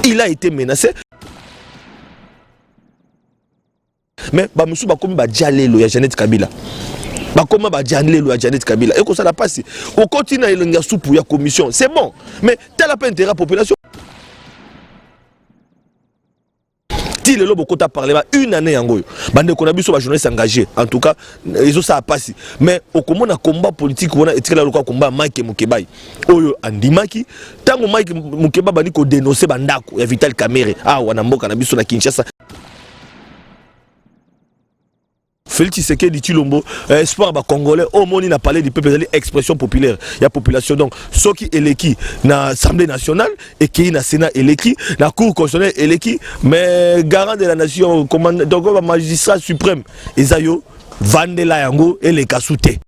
Il a été menacé. Mais bamosusu bakomi bajalelo ya Jeannette Kabila, bakoma bajalelo ya Jeannette Kabila. Ekosala mpasi okoti na elongi ya supu ya commission, c'est bon, mais tala mpe intérêt ya population. Ti lelo bokota parlement une année yango oyo, bandeko na biso bajournaliste engagé, en tout cas ezosala mpasi. Mais okomona combat politique wana etikala lokola combat ya Mike Mokebai oyo andimaki. Ntango Mike Mokeba bandi kodénonce bandako ya Vital Kamerhe awa na mboka na biso na Kinshasa, Félix Tshisekedi Tshilombo, espoir ba Congolais, omoni na Palais du peuple ezali expression populaire ya population. Donc soki eleki na Assemblée nationale, ekei na Sénat, eleki na Cour constitutionnelle, eleki, mais garant de la nation, donc ba magistrat suprême eza yo, vandela yango eleka su te.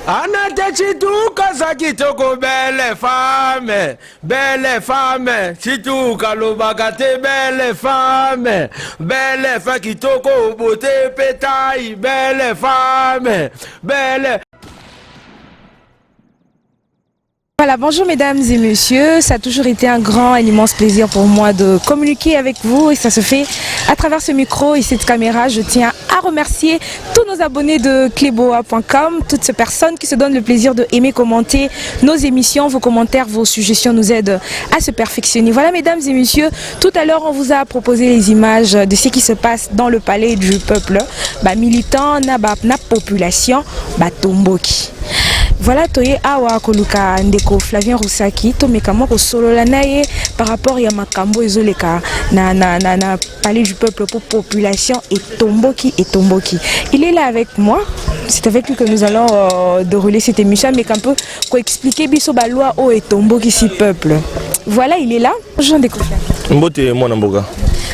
Anete Tshituka za kitoko, belle femme, belle femme. Tshituka lobaka te, belle femme, belle femme, kitoko, beauté pe taille, belle femme, belle. Voilà, bonjour mesdames et messieurs. Ça a toujours été un grand et immense plaisir pour moi de communiquer avec vous et ça se fait à travers ce micro et cette caméra. Je tiens à remercier tous nos abonnés de cleboa.com, toutes ces personnes qui se donnent le plaisir de aimer, commenter nos émissions. Vos commentaires, vos suggestions nous aident à se perfectionner. Voilà mesdames et messieurs, tout à l'heure on vous a proposé les images de ce qui se passe dans le Palais du peuple. Ba militant, na, ba, na population, ba tomboki. Voilà, toye awa koluka ndeko Flavien Rusaki, tomeka mwa kosolola na ye par rapport ya makambo ezoleka na Palais du peuple pour population etomboki etomboki. Il est là avec moi, c'est avec lui que nous allons dérouler cette émission, mais un peu koexpliquer biso ba loi oyo etombokisi peuple. Voilà, il est là. Bonjour ndeko Flavien. Mbote mwana mboka.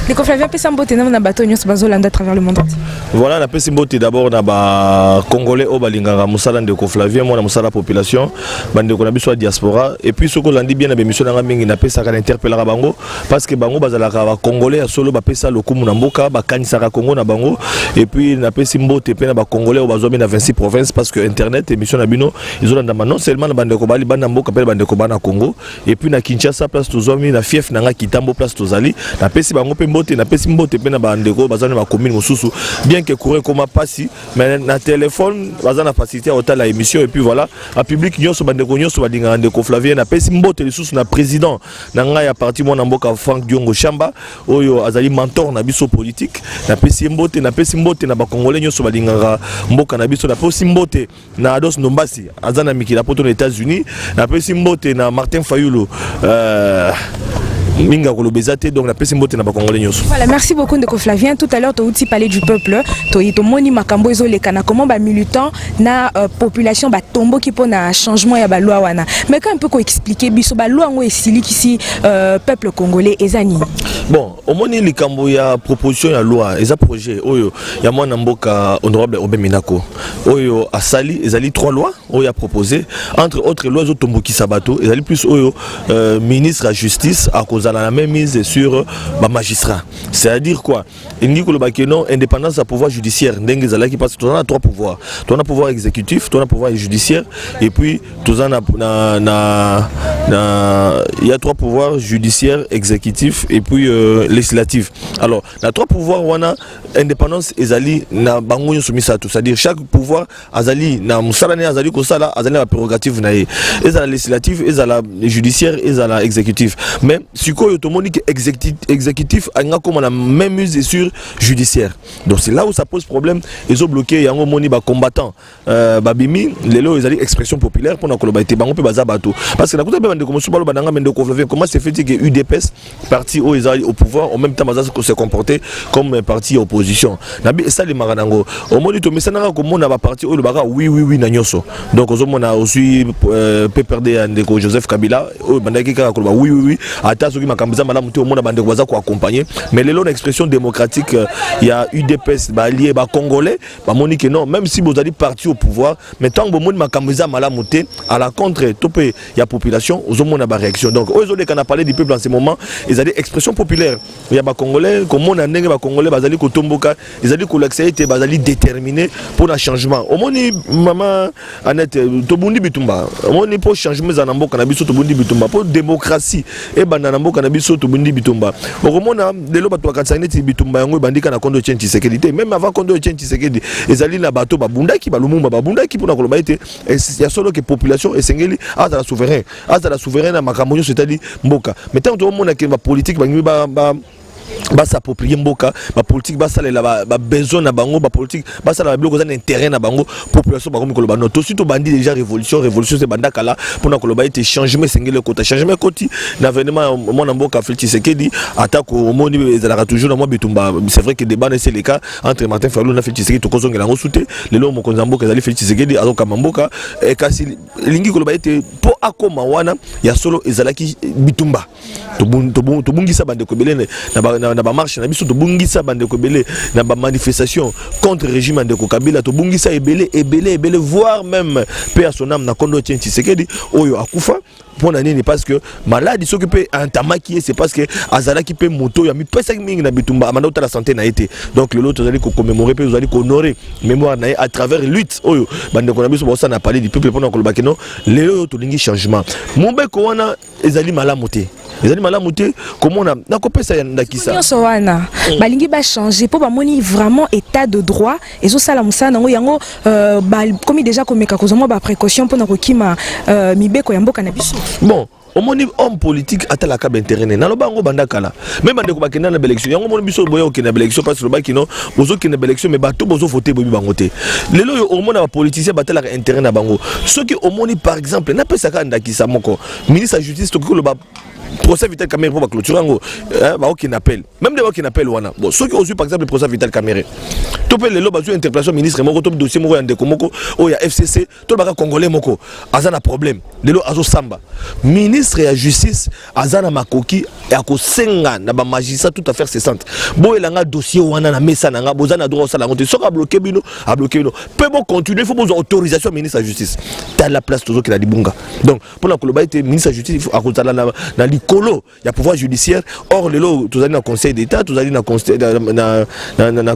Ndeko Flavien, apesa mbote na bato nyonso bazolanda à travers le monde entier. Voilà, napesi mbote d'abord na bacongolais oyo balingaka mosala ndeko Flavien, mwana mosala population, bandeko na biso ya diaspora. Et puis soki olandi bien na bémission nanga mingi, napesaka, na interpellaka bango parce que bango bazalaka bacongolais ya solo, bapesa lokumu na mboka, bakanisaka Congo na bango. Et puis napesi mbote mpe na bacongolais oyo bazwami na 26 provinces, parce que internet, émission na bino ezolandama non seulement na bandeko bali banda mboka, mpe na bandeko bana Congo et puis na Kinshasa, place tozwami na fief na nga Kitambo, place tozali. Napesi bango mpe mbote. Napesi mbote mpe na bandeko baza na bacommune mosusu, bien que courant ekoma mpasi, mais na téléphone baza na facilité ya kotala émission. Et puis voilà, bapublic nyonso, bandeko nyonso balingaka ndeko Flavien. Napesi mbote lisusu na président na ngai ya parti, mwana mboka Frank Diongo Shamba, oyo azali mentor na biso politique. Napesi ye mbote. Napesi mbote na bacongolais nyonso balingaka mboka na biso. Napesi mbote na Ados Ndombasi, aza na mikili ya poto, na États-Unis. Napesi mbote na Martin Fayulu. Mingi ya koloba eza te, donc napesi mbote na bacongolais nyonso. Voilà, merci beaucoup ndeko Flavien. Tout à l'heure touti Palais du peuple, toyi tomoni makambo ezoleka na comment bamilitant na population batomboki mpona changement ya baloi wana. Mais quand un peu koexpliquer biso baloi yango esilikisi peuple congolais eza nini? Bon, omoni likambo ya proposition ya loi eza projet oyo ya mwana mboka honorable Aubin Minaku oyo asali. Ezali trois lois oyo ya proposé. Entre autres lois ezotombokisa bato ezali plus oyo ministre ya Justice akozala na même mise sur bamagistrat. C'est-à-dire quoi? Elingi koloba ke non, indépendance ya pouvoir judiciaire ndenge ezalaki, parce que toza na trois pouvoirs: toza na pouvoir exécutif, toza na pouvoir judiciaire et puis toza na il y a trois pouvoirs: judiciaire, exécutif et puis législatif. Alors na trois pouvoirs wana, indépendance ezali na bango nyonso misato, c'est-à-dire chaque pouvoir azali na mosala na ye, azali kosala, azali na baprérogative na ye, ezala législative, ezala judiciaire, ezala exécutif. Mais sikoyo tomoni ke exécutif alinga koma na même mise sur judiciaire. Donc c'est là où ça pose problème, ezobloquer yango. Omoni bacombattant babimi lelo, ezali expression populaire mpona koloba ete bango mpe baza bato, parce que nakuta mpe bandeko mosusu baloba nanga: "Mais ndeko Flavien, comment se fait-il que UDPS, parti oyo ezali au pouvoir, en même temps baza se comporter comme parti ya opposition?" Nabi esalemaka nango. Omoni, tomesanaka komona baparti oyo elobaka oui na nyonso. Donc ozomona ozwi PPRD ya ndeko Joseph Kabila oyo bandaki kaka koloba oui ata soki makambo eza malamu te, omona bandeko baza koaccompagner. Mais lelo na expression démocratique ya UDPS, baallié bacongolais bamoni ke non, même si bozali parti au pouvoir, mais ntango bomoni makambo eza malamu te à la contre to mpe ya population, ozomona baréaction. Donc oyo ezoleka na Palais du peuple en ce moment ezali expression populaire. populaire ya bacongolais, komona ndenge bacongolais bazali kotomboka, ezali kolakisa ete bazali déterminé mpona changement. Omoni, mama Annette, tobundi bitumba. Omoni, mpo changement ezala na mboka na biso, tobundi bitumba. Mpo démocratie ebanda na mboka na biso, tobundi bitumba. Okomona lelo bato bakanisaka neti bitumba yango ebandika na kondo Etienne Tshisekedi te. Même avant kondo Etienne Tshisekedi, ezali na bato babundaki, balumumba babundaki mpona koloba ete ya solo ke population esengeli azala souverain, azala souverain na makambo nyonso etali mboka. Mais ntango tokomona ke bapolitique balingi bas'approprier mboka, bapolitique basalela babesoin na bango, bapolitique basala babiloko eza na intérêt na bango, population bakomi koloba non. Tosi tobandi déjà révolution. Révolution se banda kala mpona koloba ete changement esengeli ekota. Changement ekoti na avènement mwana mboka Félix Tshisekedi. Atako omoni ezalaka toujours na mwa bitumba, c'est vrai que débat na eseleka entre Martin Fayulu na Félix Tshisekedi, tokozongela yango su te. Lelo mokonzi ya mboka ezali Félix Tshisekedi, azokamba mboka. Kasi elingi koloba ete mpo akóma wana, ya solo ezalaki bitumba. Tobungisa bandeko ebele na bamarche na biso, tobungisa bandeko ebele na bamanifestation contre régime ya ndeko Kabila, tobungisa ebele, ebele, ebele, voire même mpe ya son âme na kondo Etienne Tshisekedi oyo akufa. Mpo na nini? Parce que maladi soki mpe entamaki ye, c'est parce que azalaki mpe moto oyo amipesaki mingi na bitumba, amanda kotala santé na ye te. Donc lelo tozali kocommémorer mpe tozali kohonorer mémoire na ye à travers lutte oyo bandeko na biso baosala na Palais du Peuple, mpona koloba keno lelo oyo tolingi changement. Mobeko wana ezali malamu te, ezali malamu te. Komona, nakopesa ya ndakisa. Nyonso wana balingi bachange mpo bamoni vraiment état de droit ezosala mosala nango. Yango bakomi déjà komeka kozwa mwa baprécaution mpona kokima mibeko ya mboka na biso. Bon, omoni, homme politique atalaka baintérêt ne. Naloba yango banda kala. Me bandeko bakenda na baélection, yango omoni biso boya kokende na baélection, parce lobaki no bozokende baélection, mais bato bozovote boyebi bango te. Lelo oyo omona bapoliticien batalaka intérêt na bango. Soki omoni, par exemple, napesaka ndakisa moko, ministre ya Justice, tokoki koloba procès Vital Kamerhe mpo baclôture yango, baokende appel, même nde baokende appel wana. Bon, soki ozwi par exemple procès Vital Kamerhe, to mpe lelo bazwi interpellation ministre moko to dossier moko ya ndeko moko oyo ya FCC, to baka congolais moko aza na problème, lelo azosamba, ministre ya Justice aza na makoki ya kosenga na bamagistrat toute affaire cessante: boyelanga dossier wana na mesa na nga. Boza na droit osala yango te. Soki abloquer bino, abloquer bino mpe bocontinue, faut bozwa autorisation ya ministre ya Justice. Tala place tozokela libunga. Donc mpona koloba ete ministre ya Justice akozala na likolo ya pouvoir judiciaire, or lelo tozali na Conseil d'État, tozali na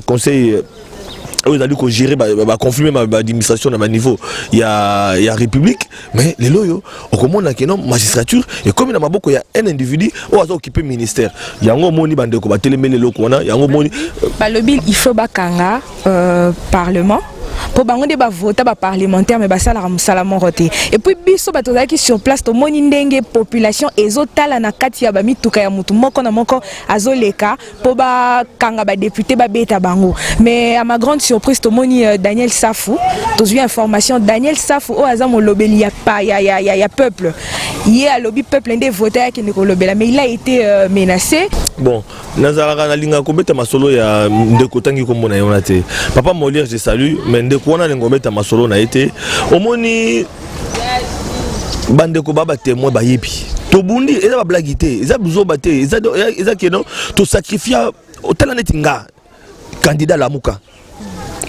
conseil oyo ezali kogérer baconflit, même baadministration na baniveau ya république. Mais lelo oyo okomona ke non, magistrature ekomi na maboko ya un individu oyo aza occuper ministère. Yango omoni bandeko batelemeli eloko wana. Yango omoni Balobi il faut bakanga parlement mpo bango nde bavota baparlementaire, me basalaka mosala moko te. Et puis biso bato tozalaki sur place, tomoni ndenge population ezotala na kati ya bamituka ya motu moko na moko azoleka mpo bakanga badéputé, babeta bango. Mais à ma grande surprise, tomoni Daniel Safu, tozwi information, Daniel Safu oyo aza molobeli ya peuple, ye alobi peuple nde vote, akende kolobela, mais il a été menacé. Bon, nazalaka nalingaka kobeta masolo ya ndeko otangi nkombo na ye wana te. Papa Molière, je salue, mais ndeko wana alinga kobeta masolo na ye te. Omoni, bandeko ba batémoin bayebi, tobundi, eza bablague te, eza buzoba te, eza keno tosacrifia. Otala neti nga candidat Lamuka,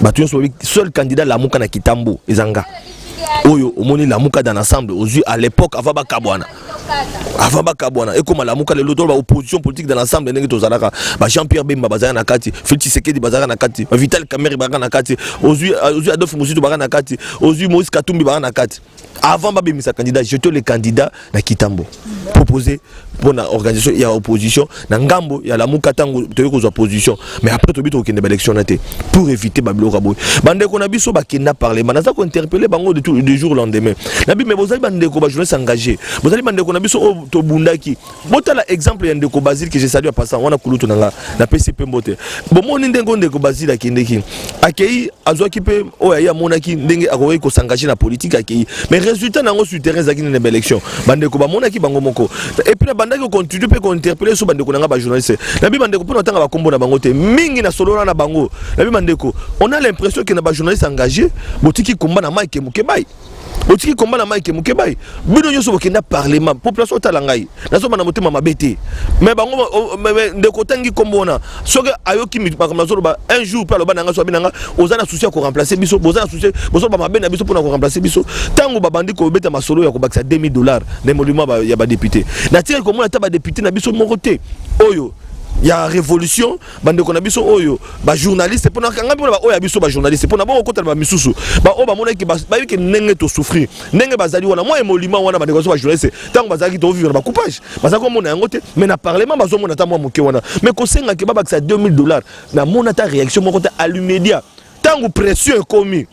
bato nyonso bayebi, seul candidat Lamuka na Kitambo eza nga oyo. Omoni, Lamuka dans l'ensemble, ozwi à l'époque avant bakabwana, avant bakabwana ekóma Lamuka lelo, to baopposition politique dans l'ensemble, ndenge tozalaka, ba Jean Pierre Bemba bazalaka na kati, Félix Tshisekedi bazalaka na kati, ba Vital Kamerhe bazalaka na kati, ozwi Adolphe Muzito bazalaka na kati, ozwi Moïse Katumbi bazalaka na kati. Avant babimisa candidat, j'étais le candidat na Kitambo proposé mpona organisation ya opposition na ngambo ya Lamuka. Ntango toyei kozwa position, mais après tobi tokokende baélection na te pour éviter babiloko ya boye. Bandeko na biso bakenda parlement, naza kointerpeller bango de tout, du jour au lendemain. Nabi, mais bozali bandeko bajournaliste engagé, bozali bandeko na biso oyo tobundaki. Botala exemple ya ndeko Basile, que je salue en passant, wana kulutu na nga, napesi mpe mbote. Bomoni ndenge oyo ndeko Basile akendeki, akei, azwaki mpe oyo aye, amonaki ndenge akoki kos'engager na politique, akei, mais résultat nango sur terrain ezalaki nini na baélection? Bandeko bamonaki bango moko. Et puis nabandaki kocontinue mpe kointerpeller so bandeko na nga bajournaliste. Nabi bandeko, mpona otanga bakombo na bango te mingi, na solola na bango, nabi bandeko, on a l'impression ke na bajournaliste engagé, botiki komba na Mike Mukebai, botiki komba na Mike Mukebai. Bino nyonso bokenda parlement, population otala ngai, nazomba na motema mabe te, mais bango, ndeko otangi kombo wana, soki ayoki makambo nazoloba, un jour mpe aloba na ngai, so abi na nga: oza na souci ya koremplacer biso, boza na souci, bozoloba mabe na biso mpona koremplacer biso. Ntango babandi kobeta masolo ya kobakisa 2000 dollars na émolument ya badéputé, natikali komona ata badéputé na biso moko te oyo. Ya révolution, bandeko na biso oyo bajournaliste, mpona kanga mpona baoyo ya biso bajournaliste, mpona bongo okotala bamisusu baoyo bamonaki, bayebiki ndenge tosouffrir, ndenge bazali wana mwa émolument wana. Bandeko biso bajournaliste, ntango bazalaki tovivre na bacoupage, bazalaki komona yango te, mais na parlement bazomona ata mwa moke wana. Mais kosengaki babakisa 2000 $, namona ata réaction moko te. Alumedia, ntango pression ekomi,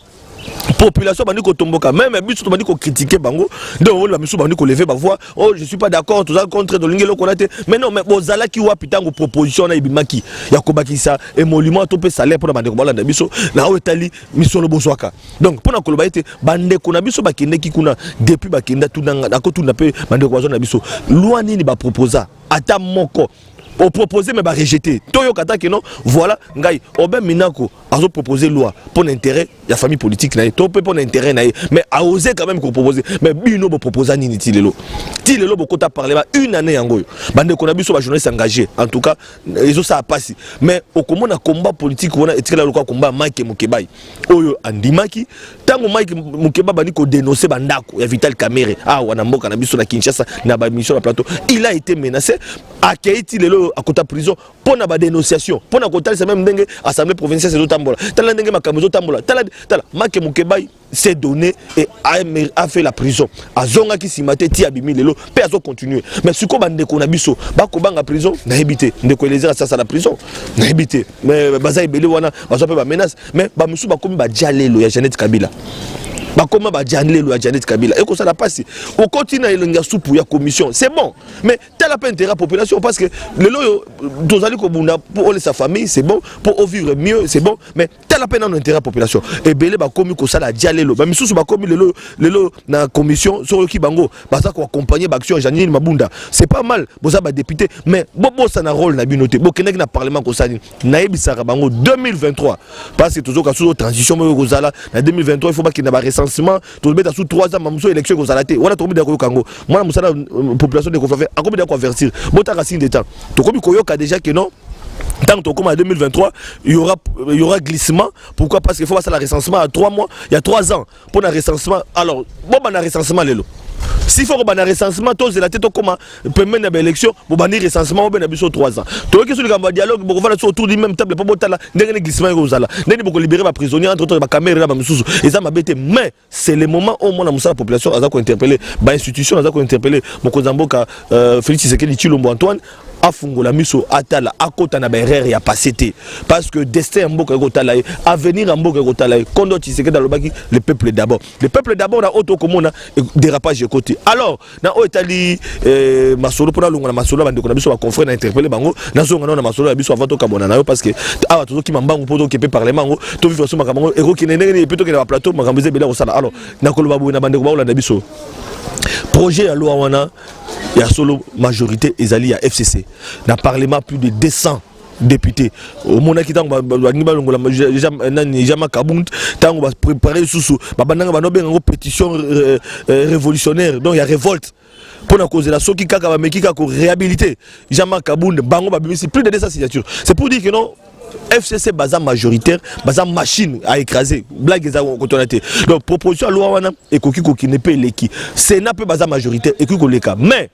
population bandi kotomboka, même biso tobandi kocritiquer bango nde omoni bamisusu bandi kolever bavoix: "Oh, je suis pas d'accord, toza contre, tolingi eloko wana te." Mais non, mais bozalaki wapi ntango proposition wana ebimaki ya kobakisa émolument to mpe salaire mpona bandeko balanda biso na oyo etali misolo bozwaka? Donc mpona koloba ete bandeko na biso bakendeki kuna, depuis bakenda, tunanga, nakotuna mpe bandeko bazwa na biso, loi nini baproposa? Ata moko opropose mais barejeté. Toyoka ata keno voilà, ngai Aubin Minaku azopropose loi mpo na intérêt ya famille politique na ye to mpe mpo na intérêt na ye, mais aose quand même kopropose. Mais bino boproposa nini ti lelo? Ti lelo bokota parlement une année yango oyo. Bandeko na biso bajournaliste engagé, en tout cas ezosala mpasi, mais okomona combat politique wana etikala lokola combat ya Mike Mukebayi oyo andimaki. Ntango Mike Mukebayi bandi kodénoncer bandako ya Vital Kamerhe awa na mboka na biso na Kinshasa, na bamission na plateau, il a été menacé. Akei ti lelo akota prison mpo na badénonciation, mpo na kotalisa même ndenge assemblée provinciale ezotambola. Tala ndenge makambo ezotambola. Tala, tala, Mike Mukebayi s'est donné et a fait la prison, azongaki nsima te ti abimi lelo mpe azocontinue. Mais sikoyo bandeko na biso bakobanga prison, nayebi te. Ndeko Eliezer asasa na prison, nayebi te, mais baza ebele wana bazwa mpe bamenace. Mais bamisusu bakomi badia lelo ya Jeannette Kabila, bakoma badia lelo ya Janet Kabila. Ekosala mpasi. Okoti na elongi ya supu ya commission, c'est bon, mais tala mpe intérêt ya population, parce que lelo oyo tozali kobunda mpo olesa famille, c'est bon, mpo ovivre mieux, c'est bon, mais tala mpe nano intérêt ya population. Ebele bakomi kosala dia lelo. Bamisusu bakomi lelo lelo na commission. Soki oyoki bango baza koaccompagner baaction ya Jeanine Mabunda, c'est pas mal. Boza badéputé, mais bobosana rôle na bino te. Bokendaki na parlement kosala nini? Nayebisaka bango 2023, parce que tozoka susu transition moko ekozala na 2023, il faut bakende barecensement, tobeta su 3 ans, mamosu élection ekozala te. Wana tokomi koyoka yango. Mwana mosala population de Koflafe akomi da koavertir. Botaka signe de temps, tokomi koyoka déjà que non, tant que en 2023, il y aura glissement. Pourquoi? Parce qu'il faut passer le recensement à 3 mois, il y a 3 ans pour le recensement. Alors, bon, ben, recensement, lelo. S'il faut qu'on recensement, tozela te, tokoma pembeni ya baélection, bobandi recensement obe na biso 3 ans. Toyoki so likambo ya dialogue, bokovanda so autour du même table mpo botala ndenge nini glissement ekozala, ndenge bokolibérer baprisonnier, entre autres baKamerhe na bamisusu. Eza mabe te, mais c'est le moment oyo mwana mosala population aza kointerpeller bainstitution, aza kointerpeller mokonzi ya mboka Félix Tshisekedi Tshilombo Antoine, afungola miso, atala, akota na baerreur ya passé te, parce que destin ya mboka ekotala ye, avenir ya mboka ekotala ye. Kondo Tshisekedi alobaki: "Le peuple d'abord, le peuple d'abord." Na oyo tokomona dérapage ekoti. Alors na oyo etali masolo, mpona alonga na masolo ya bandeko na biso baconfrère na interpeller bango, nazonga nao na masolo ya biso avant tokabona na yo, parce que awa tozokima mbangu mpo tokepe parlement yango, tovivre so makambo yango ekokende ndenge nini, epe tokende baplateau, makambo eza ebele ya kosala. Alors nakoloba boye na bandeko baolanda biso: projet ya loi wana ya solo, majorité ezali ya FCC na parlement, plus de 200 députés. Omonaki ntango balingi balongola nani, Jean-Marc Kabund, ntango baprépare lisusu, babandanga bando benga yango pétition révolutionnaire, donc ya révolte, mpona kozela soki kaka bameki kaka koréhabiliter Jean-Marc Kabund. Bango babimisi plus de 200 signatures. C'est pour dire que non, FCC baza majoritaire, baza machine à écraser, blague eza kotona te. Donc proposition ya loi wana ekoki kokende mpe eleki Sénat mpe, baza majoritaire, ekoki koleka. Mais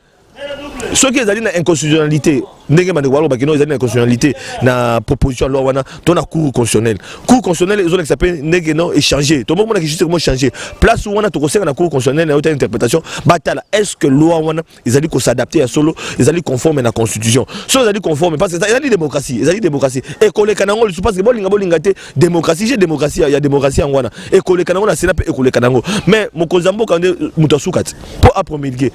soki ezali na inconstitutionnalité, ndenge bandeko balobaki no, ezali na inconstitutionnalité na proposition ya loi wana, to na cour constitutionnelle. Cour constitutionnelle ezolakisa mpe ndenge no échanger, tomomonaki juste komo changer place wana. Tokosenga na cour constitutionnelle na yo ta interprétation, batala est ce que loi wana ezali kos'adapter ya solo, ezali conforme na constitution. So ezali conforme, parce que ezali démocratie, ezali démocratie, ekoleka nango lisusu, parce que bolinga bolinga te, démocratie, j'ai démocratie ya démocratie yango wana ekoleka nango na Sénat mpe ekoleka nango. Mais mokonzi ya mboka nde moto asuka te mpo apromulguer.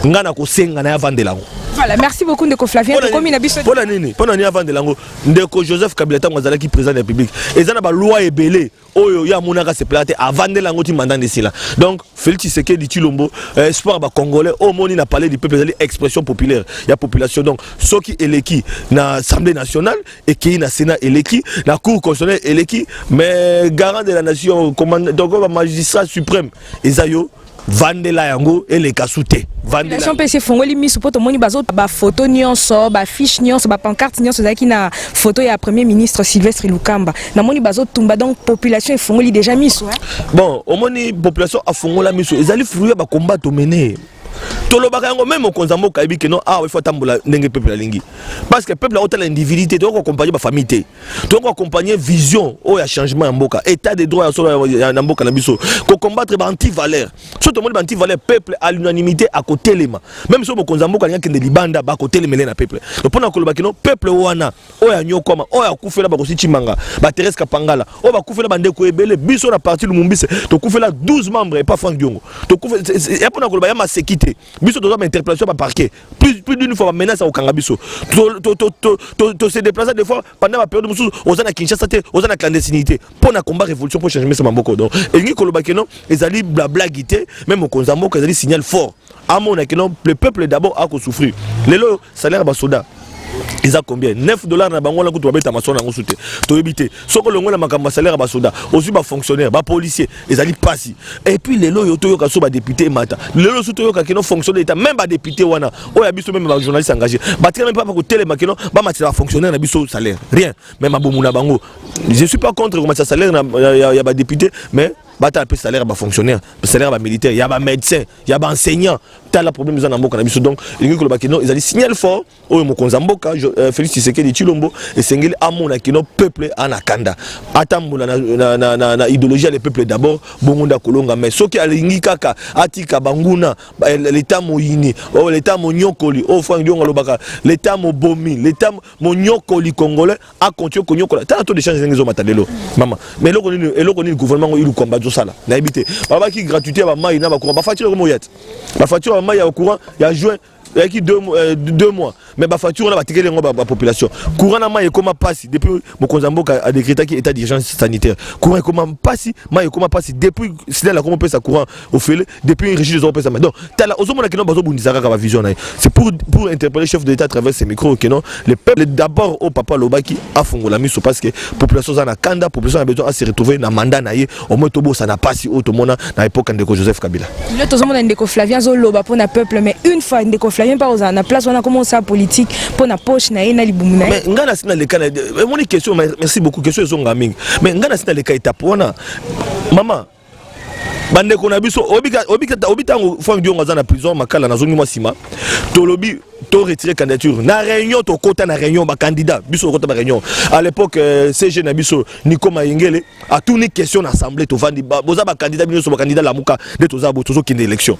Ngai na kosenga na ye avandela yango. Voilà, merci beaucoup ndeko Flavien. Tokomi na biso. Mpona nini? Mpona nini avandela yango? Ndeko Joseph Kabila, ntango azalaki président de la République, eza na baloi ebele oyo ye amonaka sepela te, avandela yango ti mandat esila. Donc Félix Tshisekedi Tshilombo, espoir bacongolais oyo omoni na palais du peuple, ezali expression populaire ya population. Donc soki eleki na Assemblée nationale, ekei na Sénat, eleki na Cour constitutionnelle, eleki, mais garant de la nation, donc bamagistrat suprême eza yo, vandela yango, eleka su te. Population mpe efongoli miso, mpo tomoni bazo bafoto nyonso, bafiche nyonso, bapancarte nyonso ezalaki na photo ya premier ministre Sylvestre Ilukamba. Namoni bazotumba, donc population efongoli déjà miso, hein? Bon, omoni population afongola miso, ezali fruit ya bacombat tomene. Tolobaka yango, même mokonzi ya mboka ayebi ke non, awa ifo atambola ndenge peuple alingi, parce que peuple aotala individu te. Tokoki koaccompagne bafamille te, tokoki koaccompagne vision oyo ya changement ya mboka, état de droit ya solo na mboka na biso, kocombattre baanti-valeur. So tomoni baanti-valeur, peuple à l'unanimité akotelema. Même so mokonzi ya mboka alingi akende libanda, bakotelemele na peuple. Donc mpona koloba kino peuple wana oyo anyokwama, oyo akufela bakosi Cimanga, baThérèse Kapangala, oyo bakufela bandeko ebele. Biso na parti Lumumbise tokufela 12 membres epa Frank Diongo. Ya mpona koloba ya maseki te, biso tozwa bainterpellation, baparquet plus d'une fois, bamenace ya kokanga biso. Tose déplace des fois pendant bapériode mosusu, oza na Kinshasa te, oza na clandestinité mpo na combat révolution, mpo changement esama mboka. Donc elingi koloba keno ezali blablagi te. Même mokonzi ya mboka, ezali signal fort, amona keno le peuple d'abord akosouffrir. Lelo salaire ya basoda eza combien? 9 dollars na bango wana. Kutu babeta masolo yango su te, toyebi te. Soki olongwe na makambo ya salaire ya basoda, ozwi bafonctionnaire, bapolicier, ezali mpasi. Et puis lelo oyo toyoka so badéputé emata, lelo so toyoka keno fonctionnaire d'état, même badéputé wana oyo ya biso, même bajournaliste engagé, batika même mpa kotelema keno bamatisa bafonctionnaire na biso salaire, rien. Mais mabomu na bango, je suis pas contre komatisa salaire ya badéputé, mais batala mpe salaire ya bafonctionnaire, salaire ya bamilitaire, ya bamédecin, ya baenseignant. Tala problème eza na mboka na biso. Donc elingi koloba kino ezali signal fort oyo mokonzi ya mboka Félix Tshisekedi Tshilombo esengeli amona kino peuple ana kanda, atambola na idéologie ya le peuple d'abord, bongo nde akolonga. Mais soki alingi kaka atika banguna, leta moyini oyo, leta monyokoli oyo Frank Diongo alobaka, leta mobomi, leta monyokoli congolais, acontinue konyokola. Tala taux d'échange ndenge ezomata lelo, mama. Mais eloko nini, eloko nini gouvernement ngo ilukwamba azosala? Nayebi te. Balobaki gratuité ya bamai na bacourant, bafacture ekomi oya te. Bafacture ya bamai, ya courant ya juin eyaki 2 mois, mais bafacture wana batikeli yango bapopulation. Courant na mai ekóma mpasi depuis mokonzi ya mboka adécrétaki état d'urgence sanitaire. Courant ekóma mpasi, mai ekóma mpasi depuis SNEL akóma opesa courant ofele, depuis Régie des opesa mai. Donc tala, ozomona kino bazobundisa kaka bavision na ye. C'est pour interpeller chef de l'état à travers ces micros kino le peuple d'abord oyo papa alobaki afungola miso, parce que population aza na kanda, population a besoin ase retrouver na mandat na ye. Au moins tobosana mpasi oyo tomona na époque ya ndeko Joseph Kabila. Lelo tozomona ndeko Flavien azoloba mpona peuple, mais une fois ndeko Flavien mpa kozala na place wana, koma osala politique mpona poche na ye na libumu na ye. Mais ngai nasi naleka na emoni question. Merci beaucoup, question ezonga mingi. Mais ngai nasi naleka étape wana, mama. Bandeko na biso, oyebi ntango Frank Diongo aza na prison Makala, nazongi mwa nsima, tolobi to retirer candidature na réunion. Tokota na réunion bacandidat, biso tokota ba réunion. À l'époque, SG na biso Nico Mayengele atuni question na assemblée. Tovandi, boza bacandidat, bino nyonso bacandidat Lamuka nde toza bo, tozokende élection,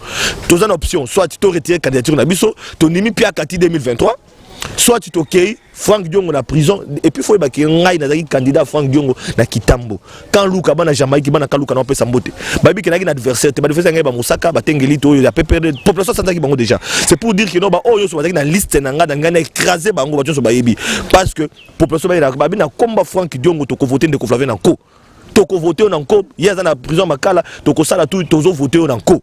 toza na option: soit to retirer candidature na biso, tondimi piaka ti 2023, soit tokei Frank Diongo na prison. Et puis faut oyebaki ngai nazalaki candidat Frank Diongo na Kitambo, kan luka bana Jamaïque, bana Kaluka na opesa mbote. Bayebi ke nayaki na adversaire te. Baadversaire ngai bamosaka batengeli te oyo ya PPRD, population asanzaki bango déjà. C'est pour dire que no, baoyo nyonso bazalaki na liste na ngai, na ngai na écrasé bango. Bato nyonso bayebi, parce que population bayelaka babi na komba Frank Diongo, tokovote ndeko Flavien na nko, tokovote oyo na nko, ye aza na prison Makala, tokosala tu, tozovote oyo na nko.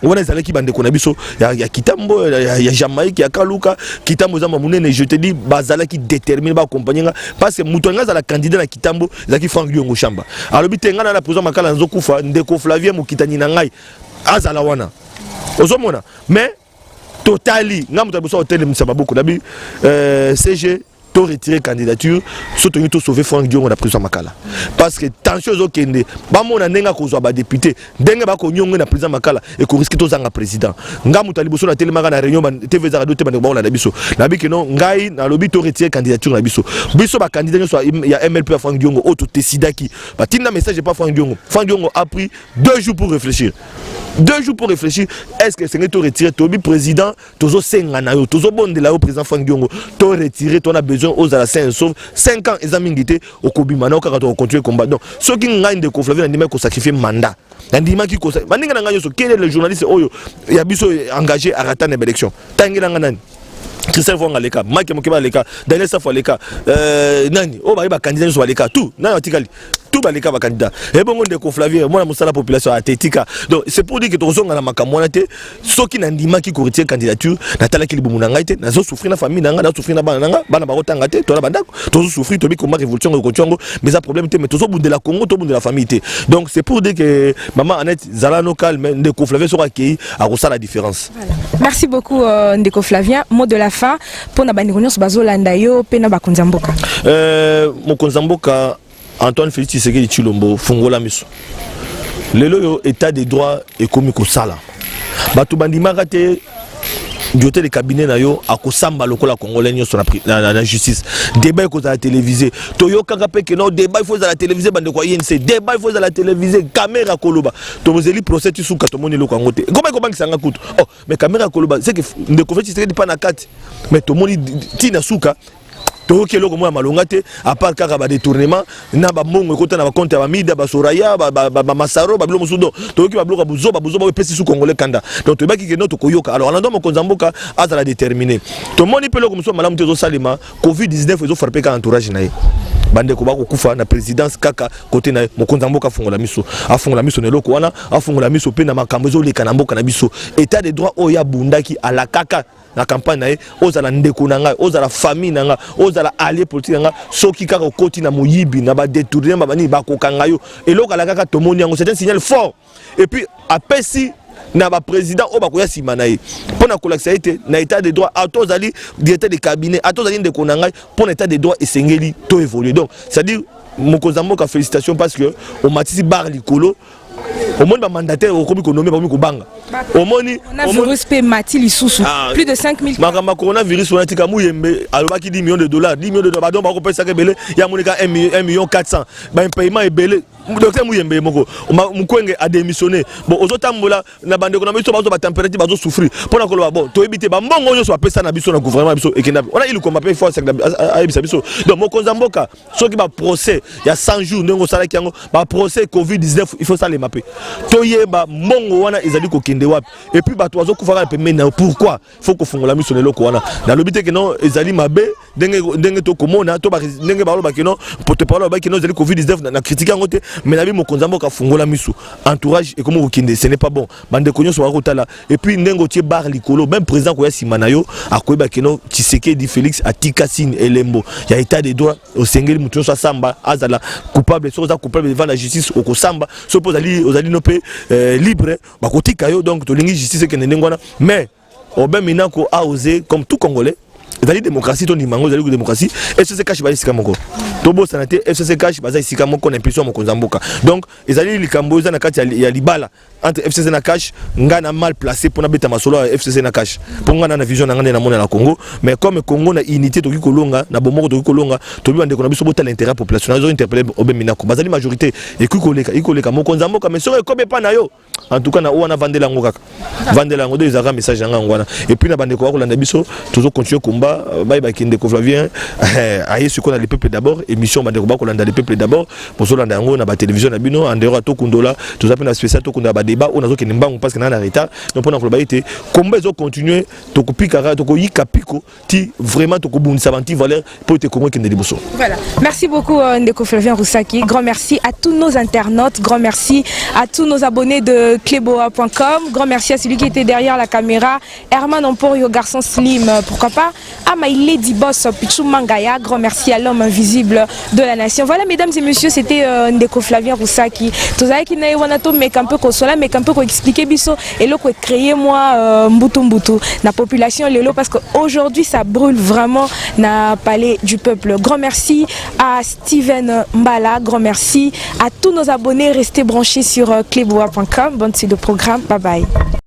Wana ezalaki bandeko na biso ya Kitambo, ya Jamaïque, ya Kaluka. Kitambo eza ma monene, je te dis, bazalaki déterminé baaccompagne nga, parce que moto anga azala candidat na Kitambo ezalaki Frank Diongo Shamba. Alobi te, ngai na prison Makala, nazokufa, ndeko Flavien mokitani na ngai azala wana, ozomona. Mais totali ngai moto ya biso otelemisa maboko nabi SG, to retirer candidature so tolingi tosauve Frank Diongo na prison Makala, parce que tension ezokende. Bamona ndenge akozwa badéputé, ndenge bakonyongo na président Makala, ekoriske tozanga président. Nga moto ya liboso natelemaka na réunion, TV eza, radio te, bandeko bakolanda biso. Nabi keno ngai nalobi to retirer candidature na biso. Biso bacandidat nyonso ya MLP ya Frank Diongo oyo todecidaki, batinda message epa Frank Diongo. Frank Diongo a pris 2 jours pour réfléchir, 2 jours pour réfléchir: est ce que esengeli to retirer? Toyebi président, tozosenga na yo, tozobondela yo, président Frank Diongo, to retirer, tona besoin ozala sain sauf. 5 ans eza mingi te, okobima nao kaka, tokocontinue combat. Donc soki ngai ndeko Flavien nandimaki kosacrifie mandat, nandimaki bandenge na ngai nyonso. Quel est le journaliste oyo ya biso engagé arata na baélection? Tangela nga nani? Christian Vonga aleka, Mike Mokeba aleka, Daniel Safo aleka, nani oyo baye bacandidat nyonso baleka, tout. Nani atikali? Tout baleka bacandidat. Ebongo ndeko Flavien, mwana mosala population atetika. Donc c'est pour dire que tokozonga na makambo wana te. Soki nandimaki koretirer candidature, natalaki libumu na ngai te. Nazosouffrir na famille na ngai, nazosouffrir na bana na ngai, bana bakotanga te, tola bandako, tozosouffrir. Tobi koma révolution ekoki yango, mais eza problème te. Mais tozobundela Congo, tobundela famille te. Donc c'est pour dire que mama Annette, zala no calme. Ndeko Flavien soki akei, akosala différence. Voilà. Merci beaucoup, ndeko Flavien. Mot de la fin mpona bandeko nyonso bazolanda yo mpe na bakonzi ya mboka. Mokonzi ya mboka Antoine Félix Tshisekedi Tshilombo, fungola miso. Lelo oyo état de droit ekomi kosala, bato bandimaka te. Directeur de cabinet na yo akosamba lokola congolais nyonso na, na, na, na justice. Débat ekozala télévisé. Toyokaka mpe ke non, débat il faut ezala télévisé. Bandeko ya UNC, débat il faut ezala télévisé. Caméra koloba, tozeli procès ti suka, tomoni eloko yango te. Ekoma ekobangisa nga kutu. Oh, mais caméra koloba, c'est que ndeko Félix Tshisekedi mpa na kati, mais tomoni ntina suka, toyoki eloko moko ya malonga te, à part kaka badétournement na bambongo ekota na bacompte ya bamida, basoraya, bamasaro, babilo mosusu. Donc toyoki babiloko ya buzoba buzoba oyo epesi su congolais kanda. Donc toyebaki ke no tokoyoka. Alors alando mokonzi ya mboka azala déterminé. Tomoni mpe eloko mosusu ya malamu te ezosalema. Covid 19 ezofrapper kaka entourage na ye. Bandeko bakokufa na présidence kaka kote na ye. Mokonzi ya mboka afungola miso, afungola miso na eloko wana, afungola miso mpe na makambo ezoleka na mboka na biso. État de droit oyo abundaki, alakaka na campagne na ye, ozala ndeko na ngai, ozala famille na ngai, ozala allié politique na ngai, soki kaka okoti na moyibi, na badétournement, banini, bakokanga yo. Eloko alakaka, tomoni yango. C'est un signal fort. Et puis apesi na baprésident oyo bakoya nsima na ye mpo na kolakisa ete na état de droit, ata ozali directeur de cabinet, ata ozali ndeko na ngai, mpo na état de droit esengeli to évoluer. Donc c'est à dire, mokonzi ya mboka, félicitation, parce que omatisi barre likolo. Omoni bamandataire okomi konommer, bakomi kobanga. Omoni Coronavirus mpe mati lisusu. Ah, plus de 5000. Makambo ya coronavirus wana, tika. Muyembe alobaki 10 millions de dollars, 10 millions de dollars, badon bakopesaka ebele ya monika 1 million 400, baimpayement ebele. Docteur Muyembe moko, Mukwenge adémissionné. Bon, ozotambola na bandeko na biso, bazwa batempérature, bazosouffrir mpo na koloba. Bon, toyebi te bambongo nyonso bapesa na biso na gouvernement na biso ekenda wana. Ilukomba mpe fo ayebisa biso. Donc mokonzi ya mboka, soki baprocès ya 100 jours ndenge osalaki yango, baprocès Covid 19 il faut salema mpe toyeba mbongo wana ezali kokende wapi. Et puis bato bazokufa kaka pembeni na yo, pourquoi? Faut kofungola miso na eloko wana. Nalobi te ke non, ezali mabe ndenge ndenge tokomona to ndenge balobaki non, porte parole alobaki non, ezali Covid 19. Na critique yango te, mais nabi mokonzi ya mboka afungola miso. Entourage ekomi kokende, ce n'est pas bon. Bandeko nyonso bakotala. Et puis ndenge otie barre likolo, même président koya nsima na yo akoyeba ke non, Tshisekedi Félix atika signe, elembo ya état de droit. Osengeli moto nyonso asamba, azala coupable. Soki oza coupable devant la justice, okosamba. Soki mpe ozali no mpe libre, bakotika yo. Donc tolingi justice ekende ndenge wana. Mais Aubin Minaku a osé comme tout Congolais. Ezali démocratie, tondima yango, ezali démocratie. FCC CACH baza esika moko, tobosana te, FCC CACH baza esika moko na impulsion ya mokonzi ya mboka. Donc ezali likambo eza na kati ya libala entre FCC na CACH. Ngai na mal placé mpona beta masolo ya FCC na CACH, mpo ngai na vision na ngai nde namona na Congo. Mais comme Congo na unité tokoki kolonga, na bomoko tokoki kolonga. Tobi bandeko na biso, botala intérêt ya population. Nazo interpeller Aubin Minaku, bazali majorité, ekoki koleka, ekoki koleka mokonzi ya mboka. Mais soki ekomi epa na yo, en tout cas na oyo wana, vandela yango kaka, vandela yango. Donc ezalaka message na ngai yango wana. Et puis na bandeko bakolanda biso, tozocontinue komba. Bayebaki ndeko Flavien aye sikoyo na Le Peuple d'abord, émission. Bandeko bakolanda Le Peuple d'abord, bozolanda yango na batélévision na bino. En dehors ya Tokundola, toza mpe na spécial Tokundola, badébat oyo. Nazokende mbangu parce que naa na retard. Donc mpona koloba ete komba ezocontinue, tokopikaka, tokoyika piko ti vraiment tokobundisa baantivaleur mpo ete Kongo ekende liboso. Voilà. Merci beaucoup, Ndeko Flavien Roussaki. Grand merci à tous nos internautes. Grand merci à tous nos abonnés de cleboa.com. Grand merci à celui qui était derrière la caméra, Herman Emporio, garçon slim. Pourquoi pas à my lady boss, Pichou Mangaya. Grand merci à l'homme invisible de la nation. Voilà, mesdames et messieurs, c'était Ndeko Flavien Roussaki. Tozalaki na ye wana to meka un peu kosola, mais un peu ko expliquer biso et le ko créer moi mbutu mbutu na population lelo, parce que aujourd'hui ça brûle vraiment na palais du peuple. Grand merci à Steven Mbala, grand merci à tous nos abonnés, restez branchés sur cleboa.com. Bonne suite de programme. Bye bye.